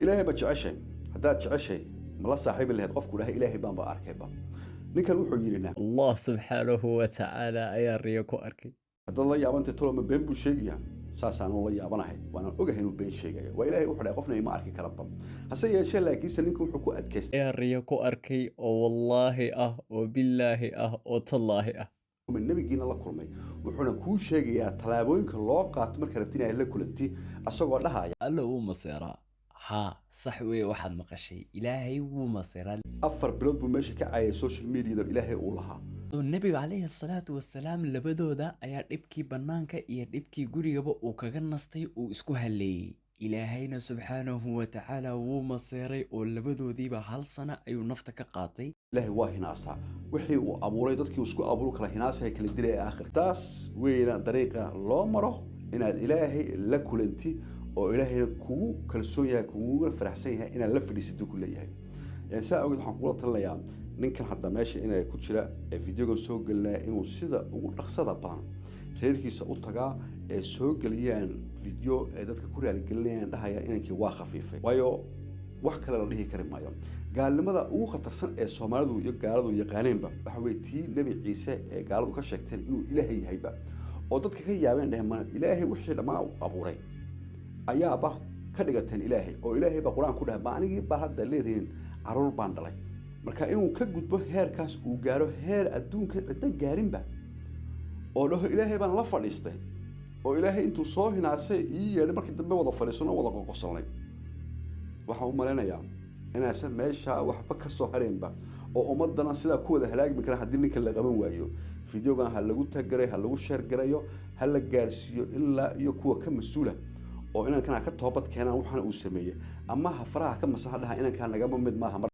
Ilaahay ma jeceshay? Haddaad jeceshay, ma la saaxiibi lahayd qofku dhahay Ilaahay baanba arkayba? Ninkan wuxuu yidhina Allah subxaanahu wa tacaala ayaa riyo ku arkay. Haddaad la yaabantay, tolo ma been buu sheegayaa? Saasaan la yaabanahay, waanaan ogahay inuu been sheegayo. Waa Ilaahay wuxuu dhahay qofna ima arki karaba. Hase yeeshee, laakiinse ninka wuxuu ku adkaystay Ayaa riyo ku arkay oo wallaahi ah oo billaahi ah oo tallaahi ah. Nebigiina la kulmay, wuxuuna kuu sheegayaa tallaabooyinka loo qaato marka rabti inaad la kulanti, asagoo dhahaya Alla wuu maseeraa. Haa, sax weeye waxaad maqashay, Ilaahay wuu maseeraa. 4 bilood buu meesha ka caayay social mediada Ilaahay uu lahaa. Oo Nebiga calayhi salaatu wasalaam labadooda ayaa dhibkii bannaanka iyo dhibkii gurigaba uu kaga nastay, uu isku halleeyey. Ilaahayna subxaanahu wa tacaala wuu maseeray oo labadoodiiba hal sano ayuu nafta ka qaatay. Ilaahay waa hinaasaa. Wixii uu abuuray, dadkii uu isku abuuru kala hinaasaya, kala dilaya aakhir. Taas weyna dariiqa loo maro inaad Ilaahay la kulanti oo Ilaahayna kugu kalsoon yahay, kuguna faraxsan yahay inaad la fadhiisato ku leeyahay. Yani saa awgeed waxaan kugula talinayaa ninkan hadda meesha inay ku jira ee videogan soo gelinaya inuu sida ugu dhaqsada badan reerkiisa u tagaa ee soo geliyaan video ee dadka ku raaligelinayaan, dhahaya inankii waa khafiifay, waayo wax kale la dhihi kari maayo. Gaalnimada ugu khatarsan ee Soomaalidu iyo gaaladu yaqaaneenba waxa weye tii Nebi Ciise ee gaaladu ka sheegteen inuu Ilaahay yahayba, oo dadka ka yaabeen, dheheen, ma Ilaahay wixii dhammaa u abuuray ayaaba ka dhigateen Ilaahay? Oo Ilaahay baa Qur-aan ku dhahay, ma anigii baa hadda leedihiin caruur baan dhalay? Marka inuu ka gudbo heerkaas, uu gaaro heer adduunka cidna gaarinba, oo dhaho Ilaahay baan la fadhiistay oo Ilaahay intuu soo hinaasay ii yeedhay, markii dambe wada fadhiisano, wada qoqosolnay, waxaan u malaynayaa inaysan meesha waxba ka soo hareenba oo ummadana sidaa ku wada halaagmi kara haddii ninka la qaban waayo. Videogan ha lagu tag garay, ha lagu share garayo, ha la gaarsiiyo ilaa iyo kuwa ka mas-uula oo inankan ha ka toobad keenaan waxaana uu sameeyey, ama ha faraha ka masaxa, dhaha inankaa nagama mid maaha.